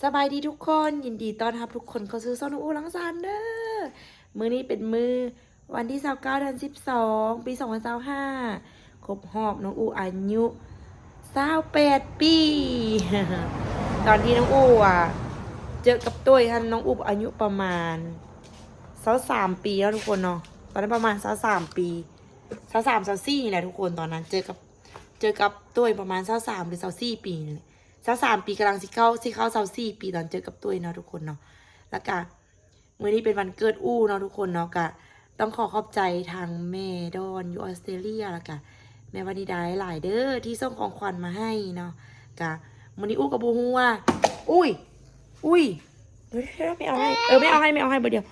ສະບາຍດີທຸກຄົນ, ຍິນດີຕ້ອນຮັບທຸກຄົນເຂົ້າສູ່ຊ່ອງນ້ອງອູ່ລັງສານເດີ້. ມື້ນີ້ເປັນມື້ວັນທີຊາວເກົ້າ ເດືອນສິບສອງ ປີສອງພັນຊາວຫ້າ ຄົບຮອບນ້ອງອູ່ອາຍຸຊາວແປດປີ. ຕອນທີ່ນ້ອງອູ່ອະເຈີກັບຕຸ້ຍຫັ້ນ ນ້ອງອູ່ອາຍຸປະມານຊາວສາມປີແລ້ວທຸກຄົນເນາະ. ຕອນນັ້ນປະມານຊາວສາມປີ ຊາວສາມ ຊາວສີ່ນີ້ແຫຼະທຸກຄົນ. ຕອນນັ້ນເຈີກັບ ເຈີກັບຕຸ້ຍປະມານຊາວສາມ ຫຼື ຊາວສີ່ປີນີ້ແຫຼະ. ຊາວສາມປີ ກຳລັງຊິເຂົ້າ ຊິເຂົ້າຊາວສີ່ປີ ຕອນເຈີກັບຕຸ້ຍເນາະທຸກຄົນເນາະ. ແລ້ວກະມື້ນີ້ເປັນວັນເກີດອູ່ເນາະທຸກຄົນເນາະ, ກະຕ້ອງຂໍຂອບໃຈທາງແມ່ດອນຢູ່ອອສເຕຣເລຍ ແລ້ວກະແມ່ວານິດາຫຼາຍໆເດີ້ ທີ່ສົ່ງຂອງຂວັນມາໃຫ້ເນາະ. ກະມື້ນີ້ອູ່ກໍບໍ່ຮູ້ວ່າ ອຸ້ຍ ອຸ້ຍ ດຽວໆ ແມ່ເອົາໃຫ້ ເອີ ແມ່ເອົາໃຫ້ ແມ່ເອົາໃຫ້ ບໍ່ດຽວ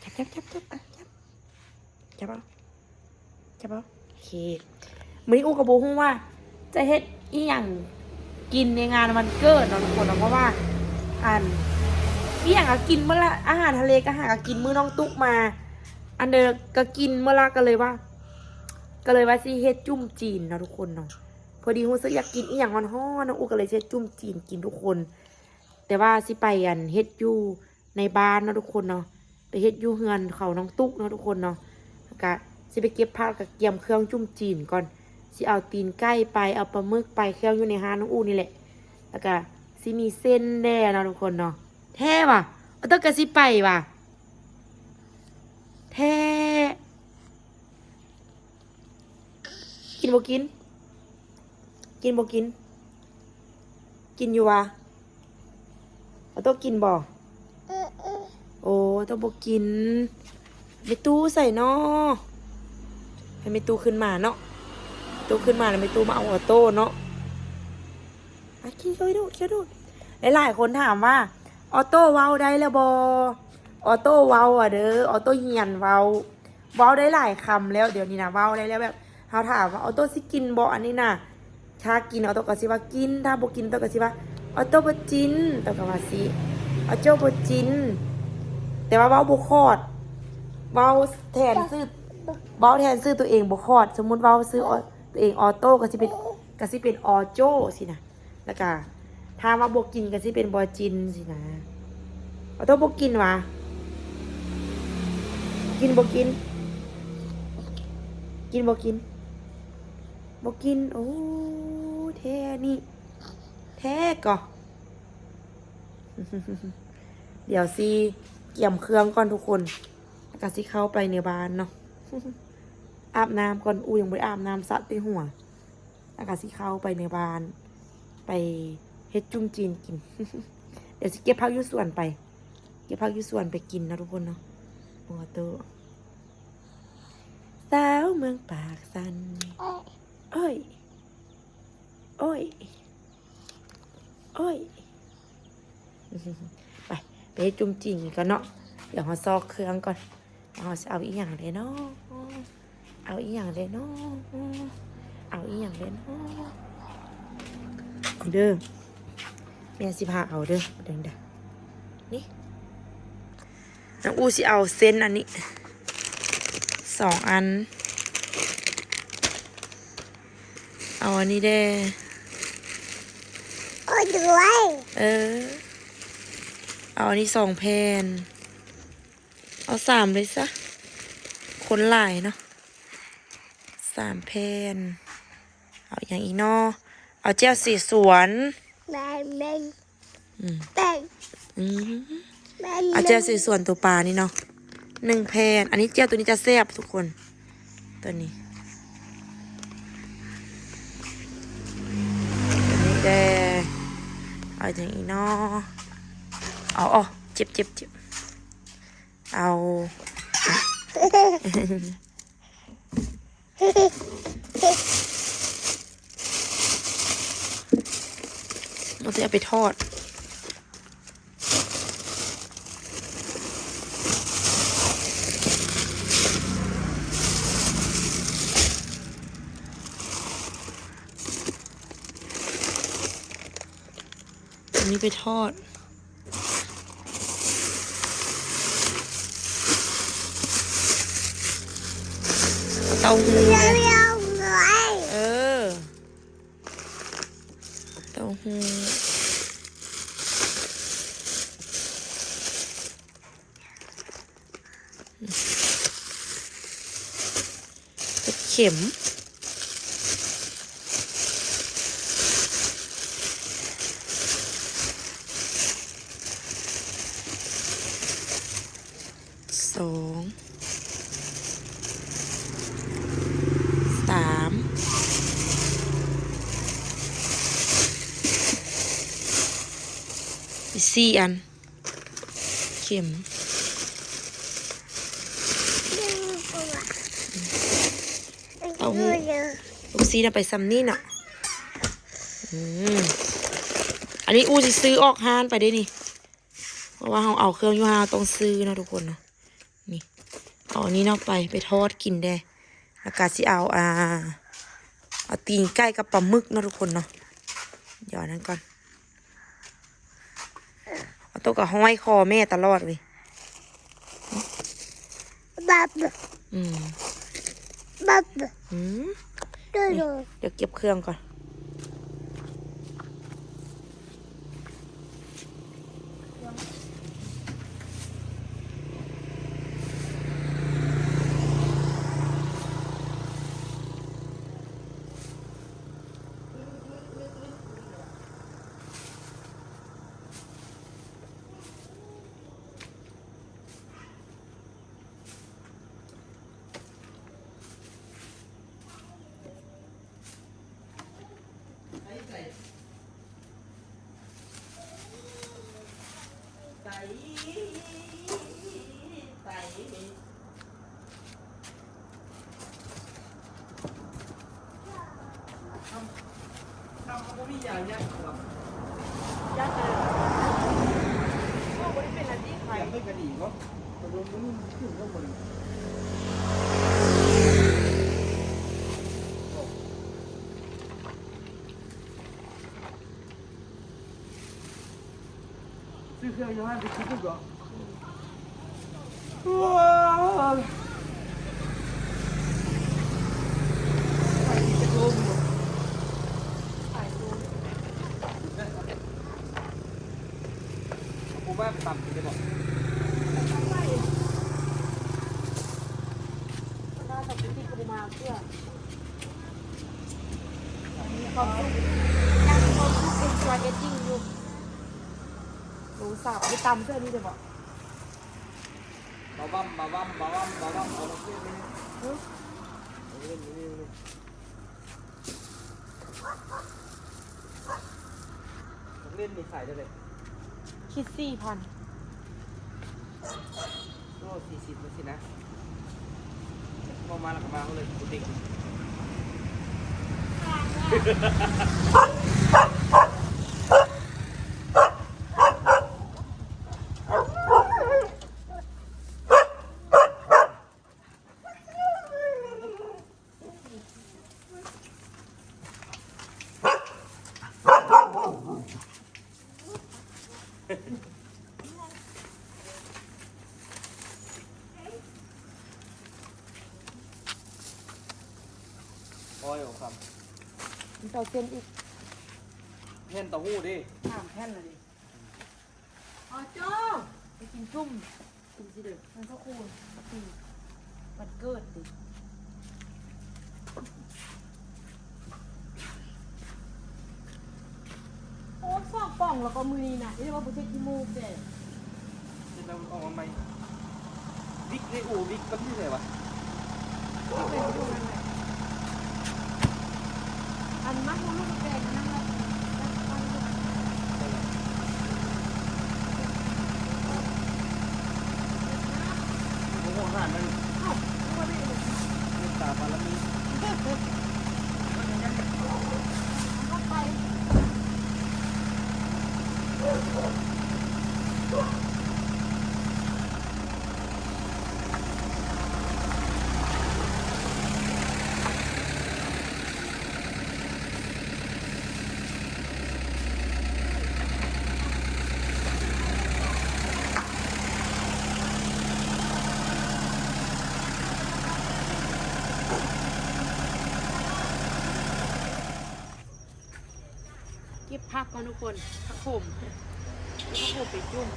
ຈັບ ຈັບ ຈັບ ຈັບ ຈັບ ຈັບເອົາ ຈັບເອົາ ໂອເຄ. ມື້ນີ້ອູ່ກໍບໍ່ຮູ້ວ່າຈະເຮັດອີ່ຫຍັງກິນໃນງານວັນເກີດເນາະທຸກຄົນເນາະ, ເພາະວ່າ ອັນ ອີ່ຫຍັງກໍກິນໝົດລະ, ອາຫານທະເລກໍຫາກໍກິນ. ມື້ນ້ອງຕຸກມາ ອັນໃດກໍກິນໝົດລະ, ກໍເລີຍວ່າ ກໍເລີຍວ່າຊິເຮັດຈຸ້ມຈີນເນາະທຸກຄົນເນາະ. ພໍດີຮູ້ສຶກຢາກກິນອີ່ຫຍັງຮ້ອນໆ ນ້ອງອູ່ກໍເລີຍຊິເຮັດຈຸ້ມຈີນກິນທຸກຄົນ. ແຕ່ວ່າຊິໄປ ອັນ ເຮັດຢູ່ ໃນບ້ານເນາະທຸກຄົນເນາະ, ໄປເຮັດຢູ່ເຮືອນເຂົານ້ອງຕຸກເນາະທຸກຄົນເນາະ. ແລ້ວກະຊິໄປເກັບຜັກ ແລ້ວກະກຽມເຄື່ອງຈຸ້ມຈີນກ່ອນ. ຊິເອົາຕີນໄກ່ໄປ ເອົາປາໝຶກໄປ, ເຄື່ອງຢູ່ໃນຮ້ານນ້ອງອູ່ນີ້ແຫຼະ. ແລ້ວກະຊິມີເສັ້ນແດ່ເນາະທຸກຄົນເນາະ. ແທ້ຫວາ? ອາໂຕະກະຊິໄປຫວາ? ແທ້. ກິນບໍ່ກິນ? ກິນບໍ່ກິນ? ກິນຢູ່ຫວາ? ອາໂຕະກິນບໍ່? ໂອ້ ອາໂຕະບໍ່ກິນ. ແມ່ຕູ້ໃສເນາະ? ໃຫ້ແມ່ຕູ້ຂຶ້ນມາເນາະ, ແມ່ຕູ້ຂຶ້ນມາແລ້ວແມ່ຕູ້ມາເອົາອາໂຕະເນາະ. ອາ ກິນເຂົ້າໄປດູດ ເຂົ້າດູດ. ຫຼາຍໆຄົນຖາມວ່າ ອາໂຕະເວົ້າໄດ້ແລ້ວບໍ່? ອາໂຕະເວົ້າອະເດີ, ອາໂຕະຮຽນເວົ້າ. ເວົ້າໄດ້ຫຼາຍຄຳແລ້ວ ດຽວນີ້ນະ ເວົ້າໄດ້ແລ້ວ. ແບບເຮົາຖາມວ່າ ອາໂຕະຊິກິນບໍ່ ອັນນີ້ນະ, ຖ້າກິນ ອາໂຕະກໍຊິວ່າກິນ, ຖ້າບໍ່ກິນ ອາໂຕະກໍຊິວ່າ ອາໂຕະບໍ່ຈິນ, ອາໂຕະກໍວ່າຊີ້ ອາໂຕະບໍ່ຈິນ. ແຕ່ວ່າເວົ້າບໍ່ຂອດ, ເວົ້າແທນຊື່ ເວົ້າແທນຊື່ຕົວເອງບໍ່ຂອດ. ສົມມຸດເວົ້າຊື່ ໂອ ຕົວເອງ ອາໂຕະ ກໍຊິເປັນ ກໍຊິເປັນ ອາໂຈ ຊີ້ນະ. ແລ້ວກະຖ້າວ່າບໍ່ກິນກໍຊິເປັນບໍ່ຈິນຊີ້ນະ. ອາໂຕະບໍ່ກິນຫວາ? ກິນບໍ່ກິນ? ກິນບໍ່ກິນ? ບໍ່ກິນ. ໂອ້ ແທ້ນີ້ ແທ້ກໍ. ດຽວຊິກຽມເຄື່ອງກ່ອນທຸກຄົນ, ແລ້ວກະຊິເຂົ້າໄປໃນບ້ານເນາະ. ອາບນ້ຳກ່ອນ, ອູ່ຍັງບໍ່ໄດ້ອາບນ້ຳ ສະແຕ່ຫົວ. ແລ້ວກໍຊິເຂົ້າໄປໃນບ້ານ ໄປເຮັດຈຸ້ມຈີນກິນ. ດຽວຊິເກັບຜັກຢູ່ສວນໄປ, ເກັບຜັກຢູ່ສວນໄປກິນເນາະທຸກຄົນເນາະ. ໂອໂຕ ສາວເມືອງປາກຊັນ. ໂອ້ຍ ໂອ້ຍ ໂອ້ຍ ໄປ ໄປເຮັດຈຸ້ມຈີນກັນເນາະ. ດຽວເຮົາຊອກເຄື່ອງກ່ອນ. ເຮົາຊິເອົາອີ່ຫຍັງເດເນາະ? ເອົາອີ່ຫຍັງເດເນາະ? ເອົາອີ່ຫຍັງເດເນາະ? ເດີ ແມ່ຊິພາເອົາເດີ. ເດີ ນີ້ ນ້ອງອູຊິເອົາເສັ້ນອັນນີ້ສອງອັນ. ເອົາອັນນີ້ແດ່. ເອີ ເອົາອັນນີ້ສອງແຜ່ນ. ເອົາສາມເລີຍຊະ, ຄົນຫຼາຍເນາະ. ສາມແຜ່ນ. ເອົາອີ່ຫຍັງອີກເນາະ? ເອົາແຈ່ວເສສວນ. ແມ່ນ ແມ່ນ ອືມ ແປ້ງ ອືມ ແມ່ນ ເອົາແຈ່ວເສສວນຕົວປານີ້ເນາະ ໜຶ່ງແຜ່ນ. ອັນນີ້ແຈ່ວຕົວນີ້ຈະແຊບທຸກຄົນ ຕົວນີ້ ຕົວນີ້ແດ່. ເອົາຫຍັງອີກເນາະ? ເອົາ ເອົາ ເຈັບ ເຈັບ ເຈັບ. ເອົາ ເຮົາຊິເອົາໄປທອດ. ອັນນີ້ໄປທອດ ເຕົ້າຫູ້ ເອີ ເຕົ້າຫູ້. ເຂັມ ສອງ ສາມ ສີ່ອັນ ເຂັມ ເຕົ້າຫູ້ ລູກຊີ້ນເອົາໄປສ່ຳນີ້ເນາະ. ອືມ ອັນນີ້ອູຊິຊື້ອອກຮ້ານໄປເດ້ນີ້ ເພາະວ່າເຮົາເອົາເຄື່ອງຢູ່ຮ້ານ ເຮົາຕ້ອງຊື້ເນາະທຸກຄົນເນາະ. ນີ້ ເອົາອັນນີ້ເນາະ ໄປ ໄປທອດກິນແດ່ ແລ້ວກະຊິເອົາ ອ່າ ເອົາຕີນໄກ່ກັບປາໝຶກເນາະທຸກຄົນເນາະ. ດຽວອັນນັ້ນກ່ອນ ອາໂຕະກະຫ້ອຍຄໍແມ່ຕະຫຼອດເວີຍ. ບັບ ອືມ ບັບ ອືມ ດຽວເກັບເຄື່ອງກ່ອນ. ຊື້ເຄື່ອງຢູ່ຮ້ານໄປຄິດດູກໍ ມີຄວາມສຸກ ຍັງມີຄວາມສຸກ ເອັນຈອຍເອດຈິ້ງຢູ່. ໂທລະສັບໄດ້ຕຳເທື່ອນີ້ໄດ້ບໍ່? ບາວຳ ບາວຳ ບາວຳ ບາວຳ ເອົາມາເຫຼັ້ນນີ້ ຫຶ? ເອົາມາເຫຼັ້ນນີ້. ຂອງຫຼິ້ນນີ້ຂາຍເທົ່າໃດ? ຄິດສີ່ພັນ. ໂອ້ ສີ່ສິບຈັ່ງຊີ້ນະ ເວົ້າມາແລ້ວກໍມາເລີຍ ບໍ່ຕິດ. ໂອ້ຍ ໂອຄຳ ມັນເອົາເສັ້ນອີກ ແຜ່ນເຕົ້າຫູ້ເດ້ ສາມແຜ່ນລະເດ້. ອໍ ໂຈ້ ໄປກິນຈຸ້ມ ກິນຊິເດີ ມັນກໍຄູນປີ ວັນເກີດຕິ. ໂອ້ ສອງປ່ອງແລ້ວກໍມື້ນີ້ນະ ເອີ້ຍ ວ່າບໍ່ເຮັດຂີ້ມູກແດ່. ເຮັດແລ້ວອອກມາໃໝ່ ວິກເດໂອ ວິກມັນຢູ່ໃສວະ? ອັນມັນບໍ່ຮູ້ແປງນັ້ນລະ ໂອ້ໂຫ ຮ້ານນັ້ນ ເອີ ເມດຕາບາລະມີ. ເກັບຜັກກ່ອນທຸກຄົນ ຜັກໂຂມ ເອົາຜັກໂຂມໄປຈຸ້ມ.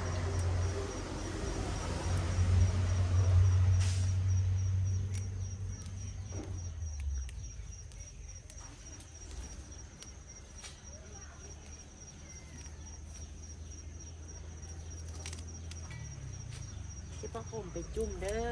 ຜັກໂຂມໄປຈຸ່ມເດີ້.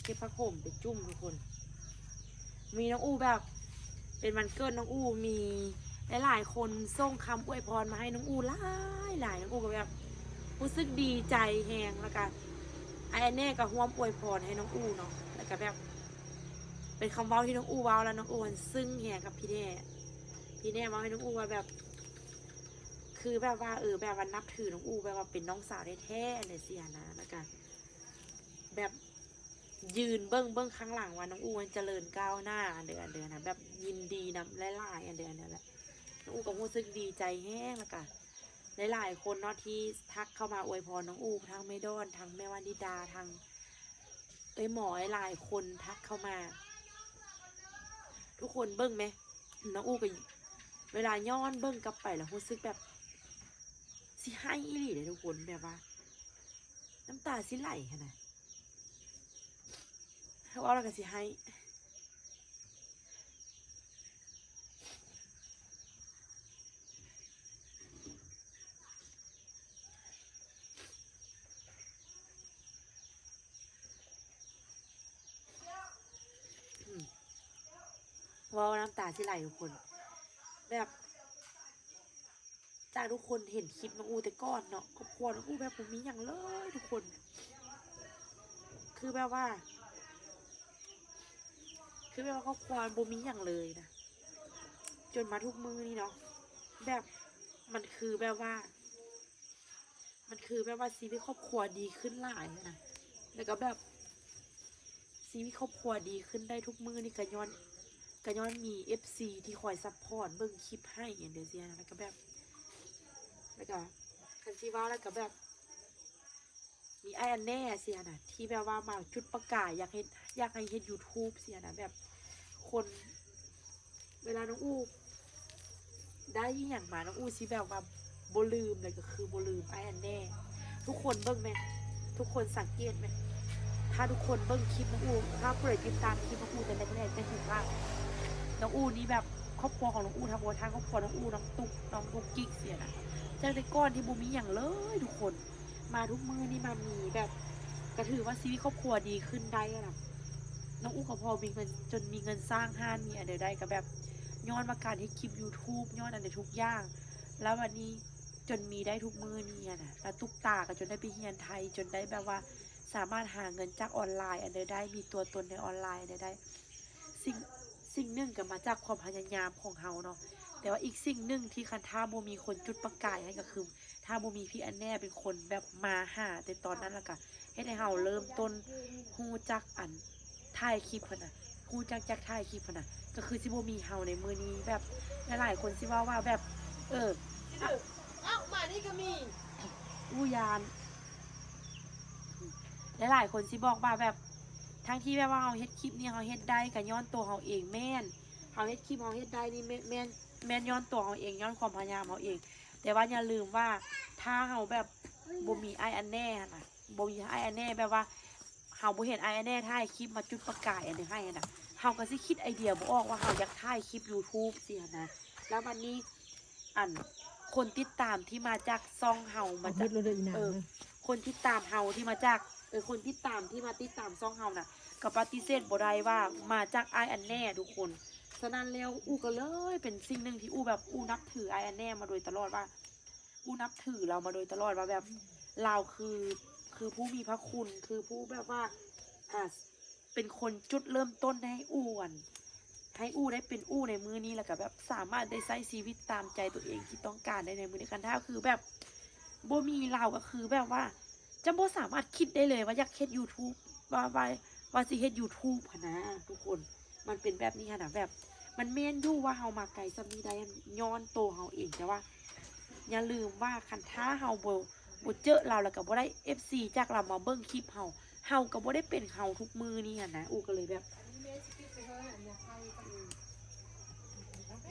ເກັບຜັກໂຂມໄປຈຸ່ມທຸກຄົນ. ມີນ້ອງອູ້ແບບເປັນວັນເກີດນ້ອງອູ້ ມີຫຼາຍໆຄົນສົ່ງຄຳອວຍພອນມາໃຫ້ນ້ອງອູ້ຫຼາຍໆ. ນ້ອງອູ້ກໍແບບຮູ້ສຶກດີໃຈແຮງ ແລ້ວກະອ້າຍແອນແນ່ກໍຮ່ວມອວຍພອນໃຫ້ນ້ອງອູ້ເນາະ. ແລ້ວກະແບບເປັນຄຳເວົ້າທີ່ນ້ອງອູ້ເວົ້າ ແລ້ວນ້ອງອູ້ຫັ້ນຊຶ້ງແຮງກັບພີ່ແນ່. ພີ່ແນ່ເວົ້າໃຫ້ນ້ອງອູ້ວ່າແບບ ຄືແບບວ່າ ເອີ ແບບວ່ານັບຖືນ້ອງອູ້ ແບບວ່າເປັນນ້ອງສາວແທ້ໆ ຈັ່ງຊີ້ຫັ້ນນະ. ແລ້ວກະແບບ ຢືນເບິ່ງ ເບິ່ງຂ້າງຫຼັງວ່ານ້ອງອູ້ຈະເລີນກ້າວໜ້າ ອັນເດີ ອັນເດີນະ ແບບຍິນດີນຳຫຼາຍໆ ອັນເດີ ອັນເດີແຫຼະ. ນ້ອງອູ້ກໍຮູ້ສຶກດີໃຈແຮງ ແລ້ວກະຫຼາຍໆຄົນເນາະທີ່ທັກເຂົ້າມາອວຍພອນນ້ອງອູ້ ທັງແມ່ດອນ ທັງແມ່ວານິດາ ທັງເອີຍໝໍ ຫຼາຍໆຄົນທັກເຂົ້າມາ. ທຸກຄົນເບິ່ງແມ ນ້ອງອູ້ກໍ ເວລາຍ້ອນເບິ່ງກັບໄປແລ້ວຮູ້ສຶກແບບຊິໄຫ້ອີ່ຫຼີເດ້ທຸກຄົນ ແບບວ່າ ນ້ຳຕາຊິໄຫຼຫັ້ນນະ ເວົ້າແລ້ວກໍຊິໄຫ້. ເວົ້ານ້ຳຕາຊິໄຫຼທຸກຄົນ ແບບ ຈາກທຸກຄົນເຫັນຄລິບນ້ອງອູ້ແຕ່ກ່ອນເນາະ ຄອບຄົວນ້ອງອູ້ແບບບໍ່ມີຫຍັງເລີຍທຸກຄົນ ຄືແບບວ່າ ຄືແບບວ່າຄອບຄົວມັນບໍ່ມີຫຍັງເລີຍນະ ຈົນມາທຸກມື້ນີ້ເນາະ ແບບ ມັນຄືແບບວ່າ ມັນຄືແບບວ່າຊີວິດຄອບຄົວດີຂຶ້ນຫຼາຍນະ ແລ້ວກໍແບບ ຊີວິດຄອບຄົວດີຂຶ້ນໄດ້ທຸກມື້ນີ້ ກໍຍ້ອນ ກໍຍ້ອນມີເອັຟຊີທີ່ຄອຍຊັບພອດເບິ່ງຄລິບໃຫ້ ຫຍັງຈັ່ງຊີ້ນະ ແລ້ວກໍແບບ ແລ້ວກໍຄັນຊິເວົ້າແລ້ວກໍແບບ ມີອ້າຍອັນແນ່ຊີ້ນະ ທີ່ແບບວ່າມາຈຸດປະກາຍ ຢາກເຮັດ ຢາກໃຫ້ເຮັດຢູທູບຊີ້ນະ ແບບຄົນ ເວລານ້ອງອູ້ໄດ້ອີ່ຫຍັງມາ ນ້ອງອູ້ຊິແບບວ່າບໍ່ລືມເລີຍ ກໍຄືບໍ່ລືມອ້າຍອັນແນ່. ທຸກຄົນເບິ່ງແມ ທຸກຄົນສັງເກດແມ ຖ້າທຸກຄົນເບິ່ງຄລິບນ້ອງອູ້ ຖ້າຜູ້ໃດຕິດຕາມຄລິບນ້ອງອູ້ແຕ່ແລກໆ ຈະເຫັນວ່ານ້ອງອູ້ນີ້ແບບ ຄອບຄົວຂອງນ້ອງອູ້ ທັງໝົດ ທັງຄອບຄົວນ້ອງອູ້ ນ້ອງຕຸກ ນ້ອງກຸກກິກຊີ້ນະ ຈາກແຕ່ກ່ອນທີ່ບໍ່ມີຫຍັງເລີຍທຸກຄົນ ມາທຸກມື້ນີ້ມາມີແບບ ກໍຖືວ່າຊີວິດຄອບຄົວດີຂຶ້ນໄດ້ນະ. ນ້ອງອູ້ກໍພໍມີເງິນ ຈົນມີເງິນສ້າງຮ້ານ ມີອັນໃດໄດ້ ກໍແບບຍ້ອນວ່າການເຮັດຄລິບຢູທູບ ຍ້ອນອັນໃດທຸກຢ່າງ ແລ້ວບັດນີ້ຈົນມີໄດ້ທຸກມື້ນີ້ນະ. ແລ້ວຕຸກຕາກໍຈົນໄດ້ໄປຮຽນໄທ ຈົນໄດ້ແບບວ່າສາມາດຫາເງິນຈາກອອນລາຍອັນໃດໄດ້ ມີຕົວຕົນໃນອອນລາຍອັນໃດໄດ້. ສິ່ງ ສິ່ງໜຶ່ງກໍມາຈາກຄວາມພະຍາຍາມຂອງເຮົາເນາະ ແຕ່ວ່າອີກສິ່ງໜຶ່ງທີ່ຄັນຖ້າບໍ່ມີຄົນຈຸດປະກາຍໃຫ້ ກໍຄືຖ້າບໍ່ມີພີ່ອັນແນ່ເປັນຄົນແບບມາຫາແຕ່ຕອນນັ້ນ ແລ້ວກໍເຮັດໃຫ້ເຮົາເລີ່ມຕົ້ນຮູ້ຈັກອັນຖ່າຍຄລິບຫັ້ນນະ ຮູ້ຈັກ ຈັກຖ່າຍຄລິບຫັ້ນນະ ກໍຄືຊິບໍ່ມີເຮົາໃນມື້ນີ້. ແບບຫຼາຍໆຄົນຊິເວົ້າວ່າແບບ ເອີ ອ້າວ ໝານີ້ກໍມີ ອູ້ ຢ້ານ ຫຼາຍໆຄົນຊິບອກວ່າແບບ ທັງທີ່ແບບວ່າເຮົາເຮັດຄລິບນີ້ ເຮົາເຮັດໄດ້ກໍຍ້ອນຕົວເຮົາເອງ. ແມ່ນ ເຮົາເຮັດຄລິບ ເຮົາເຮັດໄດ້ນີ້ ແມ່ນ ແມ່ນ ແມ່ນຍ້ອນຕົວເຮົາເອງ ຍ້ອນຄວາມພະຍາຍາມເຮົາເອງ. ແຕ່ວ່າຢ່າລືມວ່າ ຖ້າເຮົາແບບບໍ່ມີອ້າຍອັນແນ່ຫັ້ນນະ ບໍ່ມີອ້າຍອັນແນ່ ແບບວ່າເຮົາບໍ່ເຫັນອ້າຍອັນແນ່ຖ່າຍຄລິບມາຈຸດປະກາຍອັນໃດໃຫ້ຫັ້ນນະ ເຮົາກໍຊິຄິດໄອເດຍບໍ່ອອກວ່າເຮົາຢາກຖ່າຍຄລິບຢູທູບຊີ້ຫັ້ນນະ. ແລ້ວບັດນີ້ ອັນ ຄົນຕິດຕາມທີ່ມາຈາກຊ່ອງເຮົາ ມາຈາກ ເອີ ຄົນຕິດຕາມເຮົາທີ່ມາຈາກ ເອີ ຄົນຕິດຕາມທີ່ມາຕິດຕາມຊ່ອງເຮົານະ ກໍປະຕິເສດບໍ່ໄດ້ວ່າມາຈາກອ້າຍອັນແນ່ທຸກຄົນ. ສະນັ້ນແລ້ວ ອູ້ກໍເລີຍເປັນສິ່ງໜຶ່ງທີ່ອູ້ແບບ ອູ້ນັບຖືອ້າຍອັນແນ່ມາໂດຍຕະຫຼອດ ວ່າອູ້ນັບຖືລາວມາໂດຍຕະຫຼອດ ວ່າແບບລາວຄື ຄືຜູ້ມີພະຄຸນ ຄືຜູ້ແບບວ່າ ອ່າ ເປັນຄົນຈຸດເລີ່ມຕົ້ນໃຫ້ອູ້ ອັນ ໃຫ້ອູ້ໄດ້ເປັນອູ້ໃນມື້ນີ້ ແລ້ວກໍແບບສາມາດໄດ້ໃຊ້ຊີວິດຕາມໃຈຕົວເອງທີ່ຕ້ອງການໄດ້ໃນມື້ນີ້. ຄັນຖ້າຄືແບບບໍ່ມີລາວ ກໍຄືແບບວ່າຈະບໍ່ສາມາດຄິດໄດ້ເລີຍວ່າຢາກເຮັດຢູທູບ ວ່າ ວ່າ ວ່າຊິເຮັດຢູທູບຫັ້ນນະທຸກຄົນ. ມັນເປັນແບບນີ້ຫັ້ນນະ ແບບມັນແມ່ນຢູ່ວ່າເຮົາມາໄກສ່ຳນີ້ໄດ້ ຍ້ອນໂຕເຮົາເອງ, ແຕ່ວ່າຢ່າລືມວ່າຄັນຖ້າເຮົາບໍ່ ບໍ່ເຈີລາວ ແລ້ວກໍບໍ່ໄດ້ເອັຟຊີຈາກລາວມາເບິ່ງຄລິບເຮົາ ເຮົາກໍບໍ່ໄດ້ເປັນເຮົາທຸກມື້ນີ້ຫັ້ນນະ. ອູກໍເລີຍແບບ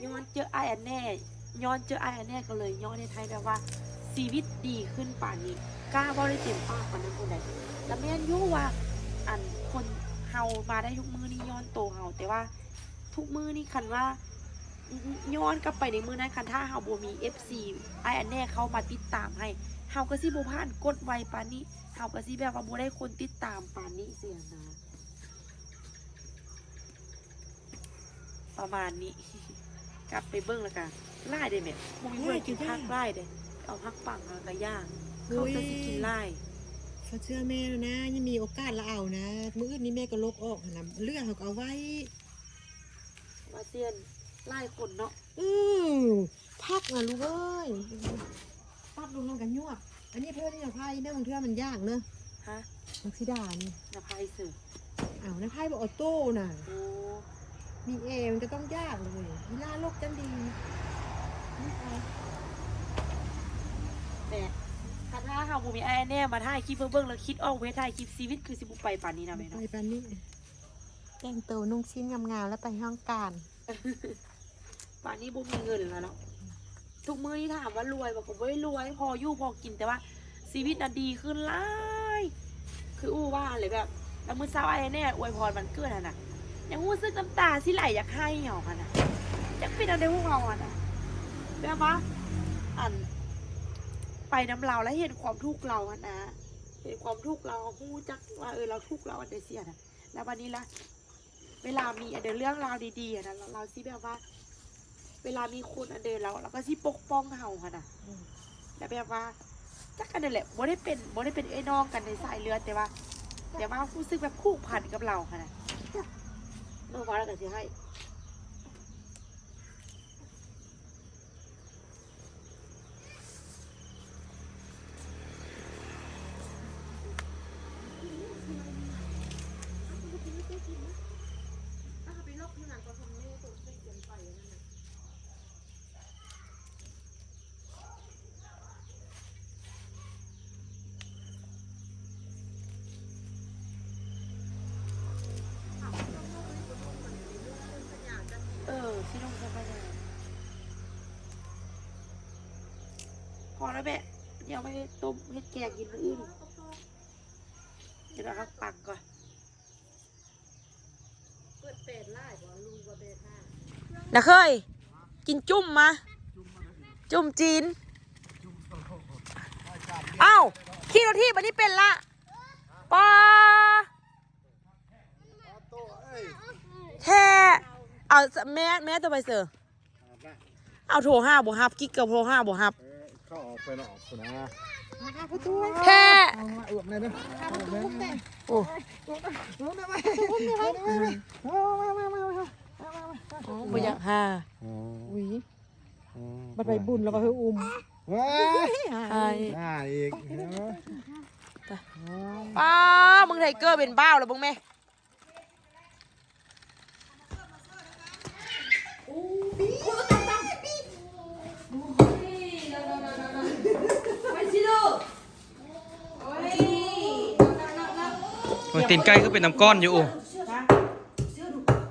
ຍ້ອນເຈີອ້າຍອັນແນ່ ຍ້ອນເຈີອ້າຍອັນແນ່ກໍເລີຍຍ້ອນເຮັດໃຫ້ແບບວ່າຊີວິດດີຂຶ້ນປານນີ້ ກ້າເວົ້າໄດ້ເຕັມປາກປານນັ້ນພຸ້ນໃດ. ກໍແມ່ນຢູ່ວ່າ ອັນ ຄົນເຮົາມາໄດ້ທຸກມື້ນີ້ຍ້ອນໂຕເຮົາ, ແຕ່ວ່າທຸກມື້ນີ້ຄັນວ່າ ຍ້ອນກັບໄປໃນມື້ນັ້ນ ຄັນຖ້າເຮົາບໍ່ມີເອັຟຊີອ້າຍອັນແນ່ເຂົ້າມາຕິດຕາມໃຫ້ ເຮົາກໍຊິບໍ່ຜ່ານກົດໄວປານນີ້, ເຮົາກໍຊິແບບວ່າບໍ່ໄດ້ຄົນຕິດຕາມປານນີ້ຊີ້ນະ. ປະມານນີ້ ກັບໄປເບິ່ງແລ້ວກະຫຼາຍເດ້ແມ່, ບໍ່ມີຜູ້ໃດກິນຜັກຫຼາຍເດ້, ເອົາຜັກປັງແລ້ວກະຢ່າງ ເຂົາເຈົ້າຊິກິນຫຼາຍ. ເຂົາເຊື່ອແມ່ແລ້ວນະ, ຍັງມີໂອກາດລະເອົານະ, ມື້ອື່ນນີ້ແມ່ກໍລົກອອກຫັ້ນນະ, ເຫຼືອເຮົາກໍເອົາໄວ້. ວ່າຊຽນຫຼາຍຄົນເນາະ. ອື ຜັກນະລູກເອີຍ. ປັບລົງນັ້ນກໍຍວກ. ອັນນີ້ເພິ່ນນີ້ນະໄພເດີ, ບາງເທື່ອມັນຢາກເດີ. ຮະ? ບັກສີດານີ້ນະໄພຊື່. ອ້າວ ນະໄພບໍ່ອອໂຕ້ນະ. ໂອ້ ມີແອມັນກໍຕ້ອງຢາກເລີຍ. ອີ່ຫຼ້າລົກຈັ່ງດີ. ແມ່ ຄັນຖ້າເຮົາບໍ່ມີອ້າຍແນ່ມາຖ່າຍຄລິບເບິ່ງ ແລ້ວຄິດອອກເວທຖ່າຍຄລິບ, ຊີວິດຄືຊິບໍ່ໄປປານນີ້ນະແມ່ເນາະ. ໄປປານນີ້. ແຕ່ງໂຕນຸ່ງສິ້ນງາມໆ ແລ້ວໄປຫ້ອງການ. ປານນີ້ບໍ່ມີເງິນແລ້ວເນາະ. ທຸກມື້ນີ້ຖາມວ່າລວຍບໍ່ ກໍບໍ່ໄດ້ລວຍ, ພໍຢູ່ພໍກິນ, ແຕ່ວ່າຊີວິດນະດີຂຶ້ນຫຼາຍ. ຄືອູວ່າຫັ້ນແຫຼະ ແບບ ແລ້ວມື້ເຊົ້າອ້າຍແນ່ອວຍພອນວັນເກີດຫັ້ນນະ, ຍັງຮູ້ສຶກນ້ຳຕາຊິໄຫຼຢາກໄຫ້ເອົາຫັ້ນນະ. ຈັກເປັນແນວໃດພວກເຮົາຫັ້ນນະ, ແບບວ່າ ອັນ ໄປນຳລາວແລ້ວເຫັນຄວາມທຸກລາວຫັ້ນນະ, ເຫັນຄວາມທຸກລາວ, ຮູ້ຈັກວ່າ ເອີ ລາວທຸກລາວອັນໃດຊີ້ຫັ້ນນະ. ແລ້ວບັດນີ້ລະ ເວລາມີອັນເດີເລື່ອງລາວດີໆຫັ້ນນະ ລາວ ລາວຊິແບບວ່າ ເວລາມີຄົນອັນເດີລາວ ລາວກໍຊິປົກປ້ອງເຮົາຫັ້ນນະ. ອືມ ແລ້ວແບບວ່າ ຈັກອັນນັ້ນແຫຼະ ບໍ່ໄດ້ເປັນ ບໍ່ໄດ້ເປັນເອື້ອຍນ້ອງກັນໃນສາຍເລືອດ ແຕ່ວ່າ ແຕ່ວ່າຮູ້ສຶກແບບຜູກພັນກັບລາວຫັ້ນນະ. ເມື່ອວານລາວກໍຊິໃຫ້ ເອີ ຊິລົງໃສ່ປາແດກ. ພໍແລ້ວແມ່, ດຽວໄວ້ຕົ້ມເຮັດແກງກິນມື້ອື່ນ. ດຽວເຮົາປັງກ່ອນ. ນາເຄີຍ ກິນຈຸ້ມມາ, ຈຸ້ມຈີນ. ອ້າວ ຂີ່ລົດຖີບບັດນີ້ເປັນລະ. ປາ ແທ້. ເອົາ ແມ່ ແມ່ໂຕໄປເຊີ. ເອົາ ໂທຫາບໍ່ຮັບ, ກິກກໍໂທຫາບໍ່ຮັບ. ເອີ ເຂົາອອກໄປນອກພຸ້ນນະ. ແທ້. ເອົາມາອວບແດ່ເດີ. ໂອ້ ໂອ້ ບໍ່ຢາກຫາ. ໂອ້ ອຸ້ຍ ອໍ ບັດໄປບຸນແລ້ວວ່າ ເຮີ ອຸ້ມ. ວ້າຍ ຫາຍ ຫາຍອີກ. ປ້າ ມຶງໄທເກີເປັນບ່າວແລ້ວເບິ່ງແມ່. ໂອ້ຍ ຕີນໄກ່ຄືເປັນນ້ຳກ້ອນຢູ່. ໂອ້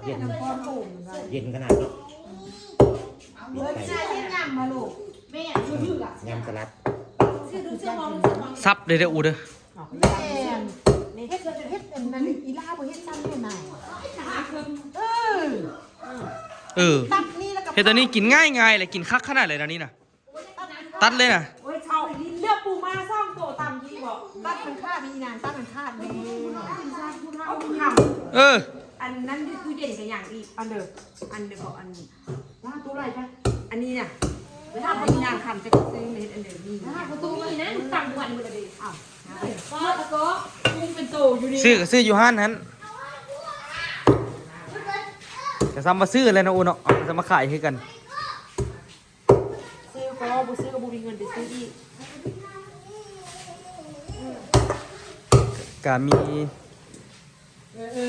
ເຢັນ ເຢັນຂະໜາດເນາະ. ຍຳສະຫຼັດ ສັບເດີ້ ເດີ້ ອູເດີ້. ແມ່ນ ເຮັດ ເຮັດອັນນັ້ນ ອີ່ຫຼ້າບໍ່ເຮັດຊ້ຳນີ້ນະ. ເອີ ເອີ ຕັບນີ້ແລ້ວກໍ ເຮັດອັນນີ້ກິນງ່າຍໆ ແລະ ກິນຄັກຂະໜາດເລີຍນະນີ້ນະ. ຕັດເລີຍນະ. ໂອ້ຍ ເອົາເລືອກປູມ້າສອງໂຕຕຳນີ້ບໍ? ຕັດມັນຂາດນີ້ນະ ຕັດມັນຂາດນີ້. ເອີ ອັນນັ້ນຢູ່ຕູ້ເຢັນກໍຍັງອີກ ອັນເດີ ອັນເດີ ອັນນີ້ ວ່າໂຕຫຼາຍຈ້ະ ອັນນີ້ນະ. ເວລາເຮົາຍ່າງຄຳຈະຊື້ເຮັດອັນເດີນີ້ ປະຕູນີ້ນະ ຕຳວັນໝົດເລີຍ. ອ້າວ ກໍ ກໍກຸ້ງເປັນໂຕຢູ່ນີ້ ຊື້ກໍຊື້ຢູ່ຮ້ານຫັ້ນ. ກໍຊ້ຳວ່າຊື້ແລ້ວເນາະ ໂອເນາະ ກໍຊ້ຳວ່າຂາຍຄືກັນ. ຊື້ກໍບໍ່ຊື້ ກໍບໍ່ມີເງິນໄປຊື້ອີກ. ກະມີ ເອີ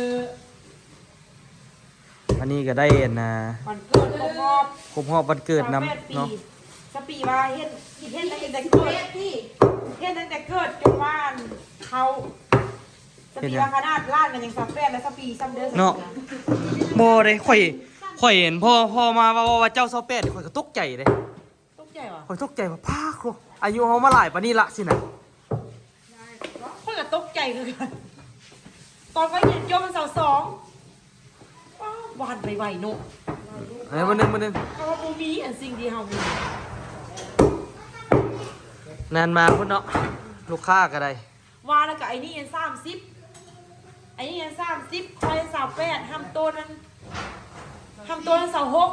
ອັນນີ້ກໍໄດ້ອັນນ່າ ວັນເກີດຄົບຮອບ ຄົບຮອບວັນເກີດນຳເນາະ. ຊາປີວ່າເຮັດ ເຮັດຕັ້ງແຕ່ເກີດ ເຮັດຕັ້ງແຕ່ເກີດຈົນວ່າອັນເຖົ້າ. ຊາປີວ່າຂະໜາດຫຼານກໍຍັງຊາວແປດແລ້ວ ຊາປີຊ້ຳເດີເນາະ. ບໍ່ເດ້ ຂ້ອຍ ຂ້ອຍເຫັນພໍ່ ພໍ່ມາເວົ້າວ່າເຈົ້າຊາວແປດ ຂ້ອຍກໍຕົກໃຈເດ້. ຕົກໃຈຫວາ? ຂ້ອຍຕົກໃຈວ່າ ປ້າໂທ້ ອາຍຸເຮົາມາຫຼາຍປານນີ້ລະຊີ້ນະ. ຂ້ອຍກໍຕົກໃຈຄືກັນ ຕອນຂ້ອຍຮຽນຈົບມັນຊາວສອງ ປ້າ ບໍ່ທັນໄປໄວເນາະ. ເອີ ມື້ໜຶ່ງ ມື້ໜຶ່ງ ເພາະວ່າບໍ່ມີອັນສິ່ງທີ່ເຮົາມີ. ແມ່ນມາພຸ້ນເນາະ ລູກຄ້າກໍໄດ້ ວ່າແລ້ວກໍໄອ້ນີ້ອັນສາມສິບ ໄອ້ນີ້ອັນສາມສິບ ຂ້ອຍອັນຊາວແປດ ຫ້າມໂຕນັ້ນ ຫ້າມໂຕນັ້ນຊາວຫົກ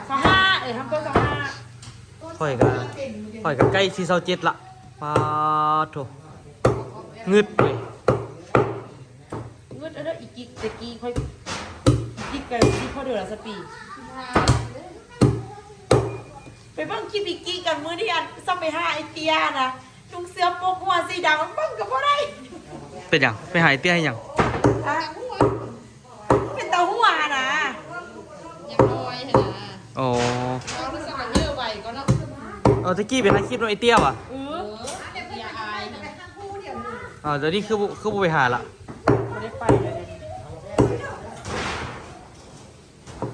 ຊາວຫ້າ ເອີ ຫ້າມໂຕຊາວຫ້າ. ຂ້ອຍກໍ ຂ້ອຍກໍໃກ້ຊິຊາວເຈັດລະ. ປາດໂທ້ ງຶດເວີຍ ງຶດເດີ ອີກິກ ແຕ່ກີ້ຂ້ອຍ ອີກິກກໍຊິພໍເດີລະ ຊາປີ. ໄປເບິ່ງຄລິບອີກິກັນມື້ນີ້ ອັນຊຳໄປຫາໄອ້ເຕ້ຍນະ ນຸ່ງເສື້ອປົກຫົວສີດຳ ເບິ່ງກໍບໍ່ໄດ້. ເປັນຫຍັງ? ໄປຫາໄອ້ເຕ້ຍເຮັດຫຍັງ? ຮະ? ເປັນຕາຫົວນະ ຢາກລອຍຫັ້ນນະ. ອໍ ເອົາ ມັນສະເຫຍີໄວກໍເນາະ. ເອີ ຕະກີ້ໄປຖ່າຍຄລິບນຳໄອ້ເຕ້ຍຫວາ? ເອີ ເອີ ດຽວອາຍ. ເອົາ ດຽວນີ້ຄືບໍ່ ຄືບໍ່ໄປຫາລະ? ບໍ່ໄດ້ໄປ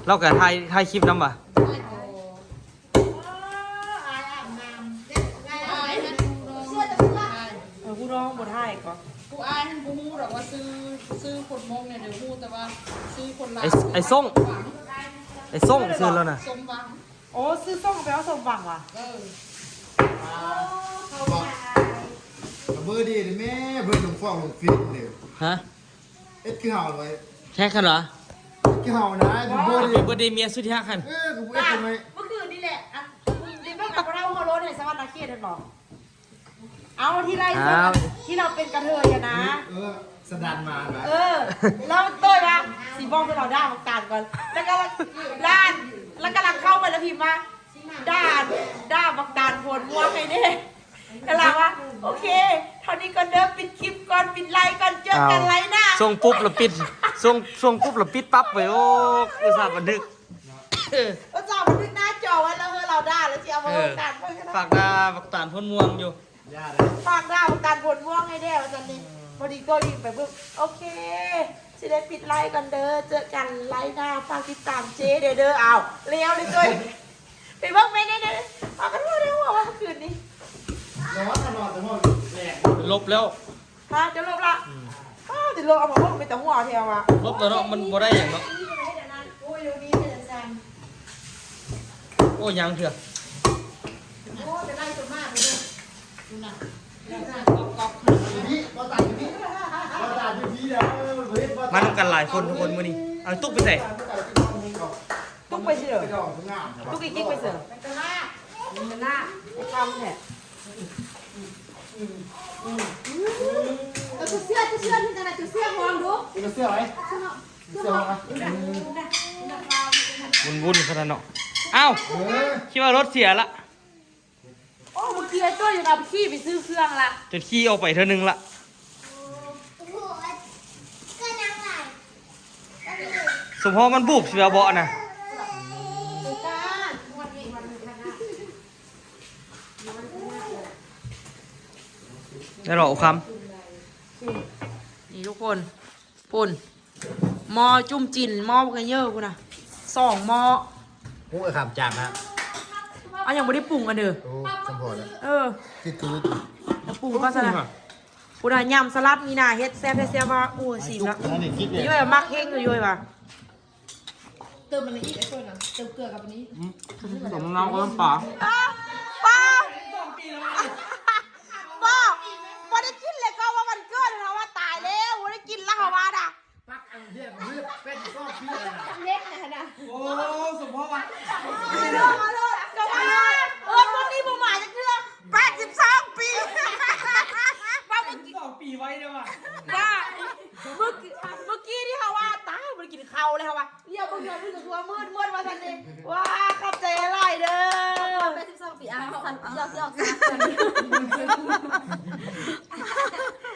ແລ້ວ ລາວກໍຖ່າຍ ຖ່າຍຄລິບນຳຫວາ? ເອີ ອາຍອາບນ້ຳ ອາຍຫັ້ນ ເອີ ຜູ້ນ້ອງບໍ່ຖ່າຍກໍ ຜູ້ອາຍຫັ້ນບໍ່ຮູ້ດອກວ່າຊື່ ຊື່ຄົນມົ້ງແນວໃດ ຮູ້ແຕ່ວ່າຊື່ຄົນລາວ. ໄອ້ ໄອ້ສົງ ໄອ້ສົງຊື່ລາວນະ ສົມຫວັງ. ໂອ້ ຊື່ສົງແປວ່າສົມຫວັງຫວາ? ເອີ ອ່າ ເບີດີແມ່ ເບີລົງຟອງລົງຟິນເດ້. ຮະ? ເຮັດຄືເຮົາເລີຍ ແທັກກັນຫວາ? ເຮັດຄືເຮົານະ ເບີດີ ເບີດີເມຍສຸດທີ່ຮັກຫັ້ນ. ເອີ ກໍບໍ່ເຮັດຈັ່ງໃດ. ມື້ຄືນນີ້ແຫຼະ ອັນ ໄດ້ເບິ່ງອັນພວກເຮົາຫົວໂລ້ນໃຫ້ສະຫວັນນະເຂດຫັ້ນບໍ່? ເອົາ ທີ່ໄລສົດ ທີ່ລາວເປັນກະເທີຍຫັ້ນນະ. ເອີ ສະດັນມານະ. ເອີ ລາວໂຕ້ຍວ່າ ຊິບອກໃຫ້ລາວດ່າບັກຕານກ່ອນ ແລ້ວກໍລາວ ລາວກຳລັງເຂົ້າໄປ ລາວພິມວ່າ ດ່າ ດ່າບັກຕານໂພນມ່ວງໃຫ້ແດ່. ກໍລາວວ່າ ໂອເຄ ເທົ່ານີ້ກ່ອນເດີ ປິດຄລິບກ່ອນ ປິດໄລກ່ອນ ເຈີກັນໄລໜ້າ. ສົ່ງປຸບລະປິດ ສົ່ງ ສົ່ງປຸບລະປິດປັບເວີຍ. ໂອ້ ອຸດສ່າບັນທຶກ ອຸດສ່າບັນທຶກໜ້າຈໍໄວ້ແລ້ວ ເຮີ ລາວດ່າແລ້ວຊິເອົາມາລົງກັນ. ເອີ ຝາກດ່າບັກຕານໂພນມ່ວງຢູ່ ຝາກດ່າບັກຕານໂພນມ່ວງໃຫ້ແດ່ວ່າຊັ້ນນີ້. ພໍດີໂຕ້ຍໄປເບິ່ງ ໂອເຄ ຊິໄດ້ປິດໄລກ່ອນເດີ ເຈີກັນໄລໜ້າ ຝາກຕິດຕາມເຈ້ແດ່ເດີ. ອ້າວ ແລ້ວເລີຍໂຕ້ຍ. ໄປເບິ່ງແມ່ນແນ່ໆ ພາກັນຫົວແນວຫົວວ່າມື້ຄືນນີ້ ນອນນະ ນອນແຕ່ຫົວແຫຼກ ລົບແລ້ວ. ຮະ ຈະລົບລະ? ອືມ ອ້າວ ຊິລົບ ເອົາມາເບິ່ງ ເປັນຕາຫົວແທ້ວ່າ. ລົບແລ້ວເນາະ ມັນບໍ່ໄດ້ຫຍັງເນາະ. ໂອ້ຍ ດຽວນີ້ເປັນຈັ່ງຊັ້ນ ໂອ້ຍ ຍັງເທື່ອ ໂອ້ຍ ໄປໄລ່ຕົວມາກເລີຍ ມານຳກັນຫຼາຍຄົນທຸກຄົນມື້ນີ້. ເອົາຕຸກໄປໃສ? ຕຸກໄປເສີ ຕຸກອີກິກໄປເສີ ໄປຕະຫຼາດ ໄປຕະຫຼາດ ໄປຄຳແທ້. ເອົາຕົວເສື້ອ ຕົວເສື້ອ ມີແຕ່ຕົວເສື້ອ ລອງດູ ເອົາຕົວເສື້ອໄວ້ ເສື້ອ ເສື້ອ ວຸ້ນໆ ຂະໜາດເນາະ. ອ້າວ ເອີ ຄິດວ່າລົດເສຍລະ. ໂອ້ ເມື່ອກີ້ໄອ້ໂຈ້ຢູ່ນຳຂີ່ໄປຊື້ເຄື່ອງລະ ຈົນຂີ່ອອກໄປເທື່ອໜຶ່ງລະ. ສົມພໍມັນບູບຊິວ່າເບາະນະ ໄດ້ເບາະຄຳ. ນີ້ທຸກຄົນ ພຸ້ນ ໝໍ້ຈຸ້ມຈິ້ນ ໝໍ້ບັກກະເຍີພຸ້ນນະ ສອງໝໍ້. ໂອ້ຍ ຄຳຈາກນະ ເອົາ ຍັງບໍ່ໄດ້ປຸງອັນເດີ. ໂອ້ ສົມພໍແລ້ວ ເອີ ຕິດຄື ແລ້ວປຸງກ່ອນຊັ້ນນະ. ພຸ້ນນະ ຍຳສະຫຼັດນີ້ນະ ເຮັດແຊບແທ້ແຊບວ່າ. ໂອ້ຍ ສີນະ ຢູ່ວ່າມັກເຮັງ ຢູ່ວ່າ ເຕີມມັນອີກ ໄອ້ເພິ່ນນະ ເຕີມເກືອກັບອັນນີ້. ອືມ ຕົ້ມນ້ຳ ເອີ ປາ ປາ ບໍ່ ບໍ່ໄດ້ກິນເລີຍ ກໍວ່າວັນເກີດເຮົາວ່າ ຕາຍແລ້ວ ບໍ່ໄດ້ກິນລະ ເຮົາວ່ານະ. ປັກອັນເຮັດເລືອກເປັນຊອບເພື່ອນນະ ເຮັດນະ. ໂອ້ ສົມພໍວ່າ ເອີ ເອີ ພວກນີ້ບໍ່ມາຈັກເທື່ອ ແປດສິບສອງປີ ວ່າເມື່ອກີ້ ສອງປີໄວເດ້ວ່າ ວ່າ ເມື່ອກີ້ ເມື່ອກີ້ນີ້ເຮົາວ່າ ຕາຍ ບໍ່ໄດ້ກິນເຂົ້າເລີຍ ເຮົາວ່າ ລຽວເບິ່ງເຮືອນ ຄືວ່າມືດໆ ວ່າຊັ້ນເດ. ວ້າ ຂອບໃຈຫຼາຍເດີ ແປດສິບສອງປີ ອ່າ ສັ່ນ ຢອກ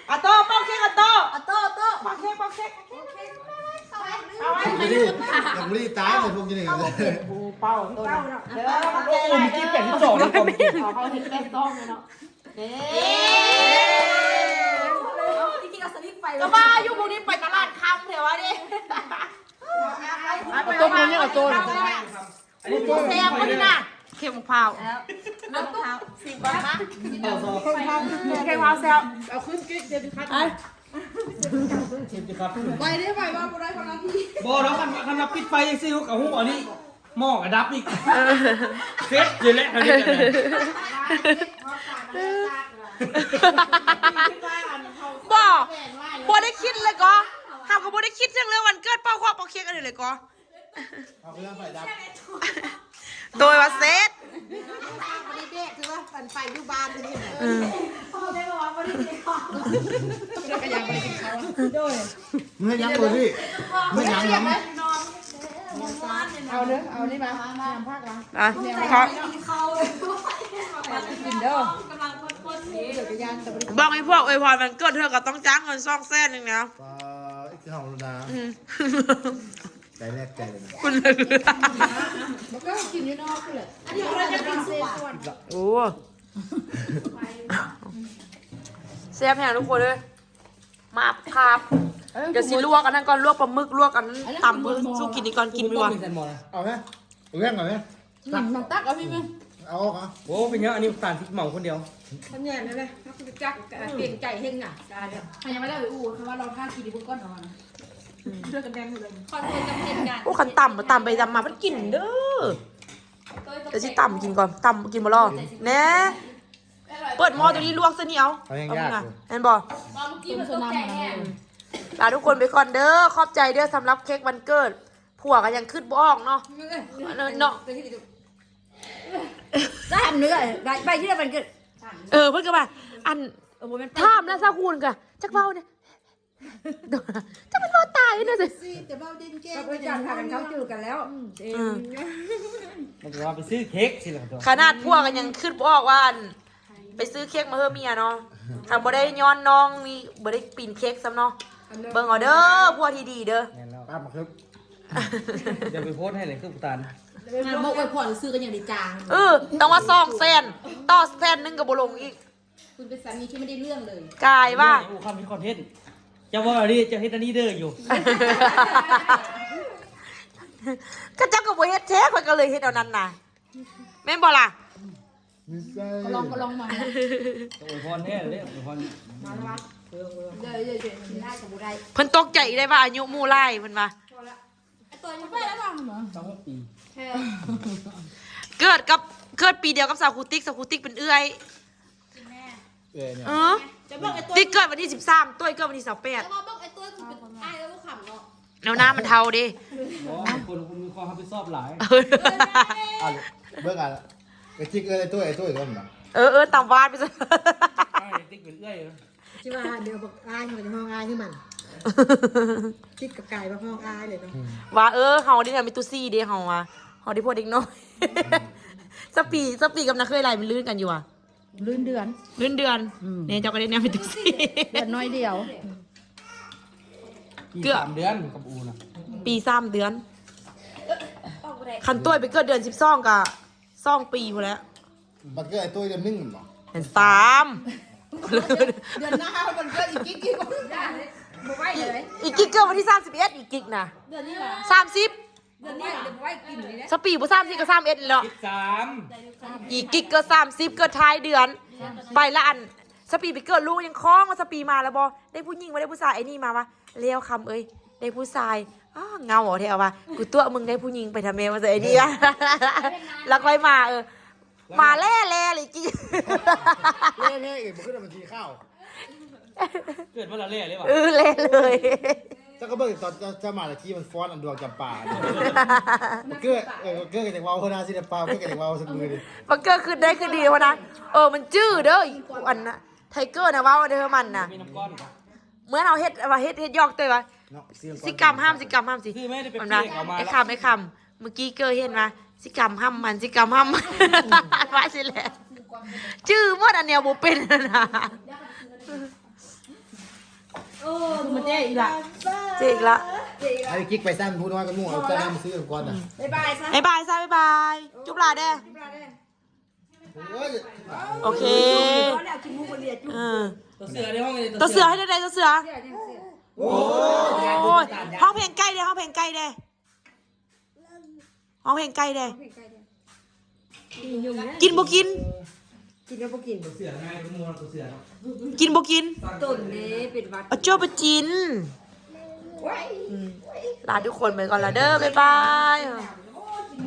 ໆ ອາໂຕ້ ເປົ່າເຄ້ກ ອາໂຕ້ ອາໂຕ້ ໂຕ້ ເປົ່າເຄ້ກ ເປົ່າເຄ້ກ ເອົາໄວ້ ຕາຍເລີຍພວກນີ້ ເອົາເປັນຜູ້ເປົ່າໂຕເນາະ ເອີ ເອົາເປັນຜູ້ເປົ່າ ເຮົາເຮັດແປດສອງເນາະ ເດ້ ເອົາຈິງໆ ເອົາສະວິກໄຟ ກໍວ່າຢູ່ພວກນີ້ໄປຕະຫຼາດຄ່ຳແທ້ວ່າເດ້ ຕົກລົງຍັງເອົາໂຕ ອັນນີ້ແຊບບໍ່ນີ້ນະ ເຄັມໝາກພ້າວ ເອົາມາ ເຄັມໝາກພ້າວແຊບ ເອົາຂຶ້ນກິນເດັດຂາດ ໄປໄດ້ໄປວ່າບໍ່ໄດ້ເຂົານັບ ບໍ່ດອກ ຄັນ ຄັນວ່າປິດໄຟຈັ່ງຊີ້ ເຮົາກໍຮູ້ອັນນີ້ ໝໍ້ກໍດັບອີກ ເອີ ເຊັດຢູ່ແຫຼະ ອັນນີ້ກໍໄດ້ ບໍ່ ບໍ່ໄດ້ຄິດເລີຍກໍ ເຮົາກໍບໍ່ໄດ້ຄິດຫຍັງເລື່ອງວັນເກີດ ເປົ່າຄອກເປົ່າຄຽກອັນນີ້ເລີຍກໍ ເອົາເລື່ອງໄຟດັບ ໂດຍວ່າເຊັດ ບໍ່ໄດ້ແບກ ຄືວ່າໄຟຢູ່ບ້ານເພິ່ນເຫັນ ເອີ ເຂົາໄດ້ບອກວ່າບໍ່ໄດ້ກິນເຂົ້າ ເພິ່ນກໍຍັງບໍ່ໄດ້ກິນເຂົ້າ ໂດຍ ເມື່ອຍັງບໍ່ໄດ້ ເມື່ອຍັງນຳ ເອົາເດີ ເອົານີ້ມາ ມາ ມາ ມາ ອ່ະ ແນວ ເຂົ້າ ກິນເດີ ກຳລັງຄົນໆ ເດີ ຢ່າໄປຢ້ານ ແຕ່ບໍ່ໄດ້ ບອກໃຫ້ພວກອວຍພອນວັນເກີດເທື່ອກໍຕ້ອງຈ່າຍເງິນສອງແສນໜຶ່ງນະ ປາ ອີກເທົ່າລະນະ ອືມ ໃຈແລກໃຈເລີຍນະ ມັນກໍກິນຢູ່ນອກພຸ້ນແຫຼະ ອັນນີ້ເຮົາຈະກິນສວນ ໂອ້ ແຊບແຮງທຸກຄົນເອີຍ ມາພາບ ເອີ ດຽວຊິລວກອັນນັ້ນກ່ອນ ລວກປາໝຶກ ລວກອັນ ອັນນັ້ນ ຕຳ ກິນໝົດ ສູ້ກິນນີ້ກ່ອນ ກິນດີກວ່າ ເອົາແຮະ ເອົາແຮະ ອືມ ມັນຕັກເອົາພີ້ ເອົາອອກ ເອົາ ໂອ້ ເປັນຫຍັງ ອັນນີ້ຕານທີ່ເມົາຄົນດຽວ ຄົນແຍ່ນະ ເຮົາຄືຈັກ ເກງໃຈເຮັງນະ ຕາຍແລ້ວ ເຮົາຍັງບໍ່ໄດ້ໄປອູ້ ເຂົາວ່າລອຖ້າກິນຢູ່ພຸ້ນກ່ອນເນາະ ເດີກັນແດງເລີຍ ໂອ້ ຄັນຕຳ ຕຳໄປຕຳມາ ມັນກິນເດີ ດຽວຊິຕຳກິນກ່ອນ ຕຳກິນບໍ່ລອ ແນ່ ເປີດໝໍ້ຕົວນີ້ລວກຊະນີ້ເອົາ ເອົາແຮງຍາກ ເອົາ ແມ່ນບໍ່ ຕຳສ່ວນນ້ຳ ລາທຸກຄົນໄປກ່ອນເດີ ຂອບໃຈເດີ ສຳລັບເຄັກວັນເກີດ ຜົວກໍຍັງຄິດບໍ່ອອກເນາະ ເນາະ ໄດ້ອັນເນື້ອ ໄດ້ ໄປທີ່ໃດວັນເກີດ ເອີ ເພິ່ນກໍວ່າ ອັນ ເອີ ບໍ່ແມ່ນ ຖາມນະ ຊາວຄູນກໍ ຈັກເວົ້າແດ່ ຈະແມ່ນວ່າຕາຍເນາະ ຊິຈະເວົ້າເດັ່ນແກ້ງ ກໍເພິ່ນຈັນພາກັນເຂົ້າຈື່ກັນແລ້ວ ອືມ ເອ ອືມ ມັນກໍວ່າໄປຊື້ເຄັກຊີ້ແຫຼະ ຂະໜາດຜົວກໍຍັງຄິດບໍ່ອອກວ່າ ອັນ ໄປຊື້ເຄັກມາໃຫ້ເມຍເນາະ ຄັນບໍ່ໄດ້ຍ້ອນນ້ອງນີ້ ບໍ່ໄດ້ປີນເຄັກຊ້ຳເນາະ ເບິ່ງເອົາເດີ ຜົວທີ່ດີເດີ ແມ່ນແລ້ວ ຕາມມາເຄັກ ຢ່າໄປໂພສໃຫ້ເລີຍຄືຕານ ງານມາອວຍພອນຊື່ກໍຍັງໄດ້ຈ້າງ ເອີ ຕ້ອງວ່າສອງແສນ ຕໍ່ແສນໜຶ່ງກໍບໍ່ລົງອີກ ຄຸນເປັນສາມີທີ່ບໍ່ໄດ້ເລື່ອງເລີຍ ກາຍວ່າ ໂອ້ ຄຳເຮັດຄອນເທັນ ເຈົ້າເວົ້າອັນນີ້ ເຈົ້າເຮັດອັນນີ້ເດີຢູ່ ຂະເຈົ້າກໍບໍ່ເຮັດແທ້ ຂ້ອຍກໍເລີຍເຮັດເອົານັ້ນນະ ແມ່ນບໍ່ລະ? ກໍລອງ ກໍລອງມາ ອວຍພອນແທ້ເດ້ ອວຍພອນ ມາແລ້ວວະ ເດີ ເດີ ເດີ ກິນໄດ້ກໍບໍ່ໄດ້ ເພິ່ນຕົກໃຈໄດ້ວ່າອາຍຸໝູ່ຫຼາຍ ເພິ່ນວ່າ ຊາວຫົກປີ ເກີດກັບ ເກີດປີດຽວກັບສາວຄູຕິກ ສາວຄູຕິກເປັນເອື້ອຍ ເອື້ອຍຫຍັງ ເອີ ຕິກເກີດວັນທີສິບສາມ ຕ້ວຍເກີດວັນທີຊາວແປດ ແລ້ວໜ້າມັນເທົ້າເດ້ ບໍ່ ຄົນ ຄົນມີຄວາມຮັບຜິດຊອບຫຼາຍ ເອີ ອ່ະ ເບິ່ງອ່ະ ໄປຈິກເອື້ອຍໄອ້ຕຸ້ຍ ໄອ້ຕຸ້ຍກໍມາ ເອີ ເອີ ຕາມວາດໄປຊະ ອ້າຍຕິກເປັນເອື້ອຍເອີ ຊິວ່າດຽວບັກອ້າຍ ເຮົາຈະຮ້ອງອ້າຍຄືມັນ ຕິດກັບກາຍວ່າຮ້ອງອ້າຍເລີຍເນາະ ອືມ ວ່າ ເອີ ເຮົາໄດ້ແນວມີຕຸຊີເດ້ ເຮົາວ່າ ເຮົາໄດ້ຜົວເດັກນ້ອຍ ອືມ ສະປີ ສະປີກັບນາເຄີຍຫຼາຍ ມັນລື່ນກັນຢູ່ວ່າ ລື່ນເດືອນ ລື່ນເດືອນ ອືມ ແນ່ ເຈົ້າກໍໄດ້ແນວມີຕຸຊີ ເດືອນໜ້ອຍດຽວ ເກືອບສາມເດືອນກັບອູນະ ປີສາມເດືອນ ຄັນຕ້ວຍໄປເກີດເດືອນສິບສອງກໍສອງປີພຸ້ນແຫຼະ ບັດເກີດໄອ້ຕຸ້ຍເດືອນໜຶ່ງແມ່ນບໍ່? ແມ່ນສາມ ເດືອນໜ້າມັນເກີດອີກກິກອີກ ບໍ່ໄຫວເລີຍ ອີກກິກເກີດວັນທີສາມສິບເອັດ ອີກກິກນະ ເດືອນນີ້ຫວາ ສາມສິບ ເດືອນນີ້ຫວາ ສະປີບໍ່ສາມສິບກໍສາມເອັດນີ້ເນາະ ສິບສາມ ອີກກິກເກີດສາມສິບ ເກີດທ້າຍເດືອນ ໄປລະອັນ ສະປີໄປເກີດລູກຍັງຄ້ອງວ່າ ສະປີມາແລ້ວບໍ່ ໄດ້ຜູ້ຍິງບໍ່ ໄດ້ຜູ້ຊາຍ ໄອ້ນີ້ມາວ່າ ແລ້ວຄຳເອີຍ ໄດ້ຜູ້ຊາຍ ອ້າ ເຫງົາແທ້ວ່າ ກູຕົວະມຶງໄດ້ຜູ້ຍິງໄປທຳແມ່ວ່າຊັ້ນ ໄອ້ນີ້ວ່າ ແລ້ວຄ່ອຍມາ ເອີ ມາແລ້ໆ ເລີຍກິກ ແລ້ໆ ບໍ່ຄືນຳທີ່ຂ່າວ ເກີດມາແລ້ວແລ້ວຫວາ ເອີ ແລ້ເລີຍ ເຈົ້າກໍເບິ່ງຕອນເຈົ້າ ເຈົ້າມາຕະກີ້ ມັນຟ້ອນອັນດວງຈຳປາ ເກີດ ເອີ ເກີດກໍຢາກເວົ້າ ຫົວໜ້າສິລະປະ ເກີດກໍຢາກເວົ້າ ຊຸມື້ນີ້ ບັກເກີດຄືນໄດ້ຄືນດີ ຫົວໜ້າ ເອີ ມັນຈື່ເດີ ອັນນະ ໄທເກີນະເວົ້າເດີ ມັນນະ ມີນ້ຳກ້ອນ ເມື່ອເຮົາເຮັດວ່າເຮັດ ເຮັດຢອກເຕີວ່າ ເນາະ ຊິກຳຫ້າມ ຊິກຳຫ້າມຊິ ມັນວ່າ ໄອ້ຄຳ ໄອ້ຄຳ ເມື່ອກີ້ເກີເຫັນວ່າ ຊິກຳຫ້າມມັນ ຊິກຳຫ້າມມັນ ວ່າຊີ້ແຫຼະ ຈື່ໝົດ ອັນແນວບໍ່ເປັນຫັ້ນນະ ໂອ້ ຄືມາແຈ້ອີກລະ ເຈກລະ ໃຫ້ກິກໄປຊັ້ນ ຜູ້ນ້ອຍກັບໝູ່ເອົາເຈົ້ານຳຊື້ກັນກ່ອນນະ. ບາຍບາຍຊະ ບາຍບາຍຊະ ບາຍບາຍ ຈຸບຫຼາແດ່ ໂອເຄ ເອີ ຕົວເສືອໃນຫ້ອງນີ້ ຕົວເສືອໃຫ້ໄດ້ ຕົວເສືອ ໂອ້ຍ ຮ້ອງເພງໄກ່ແດ່ ຮ້ອງເພງໄກ່ແດ່ ຮ້ອງເພງໄກ່ແດ່ ກິນບໍ່ກິນ ກິນກໍບໍ່ກິນ ຕົວເສືອງ່າຍ ຕົວເສືອເນາະ ກິນບໍ່ກິນ ຕົນເດ້ເປັນຫວັດ ອາໂຈປະຈິນ ອືມ ລາທຸກຄົນໄປກ່ອນລະເດີ ບາຍບາຍ.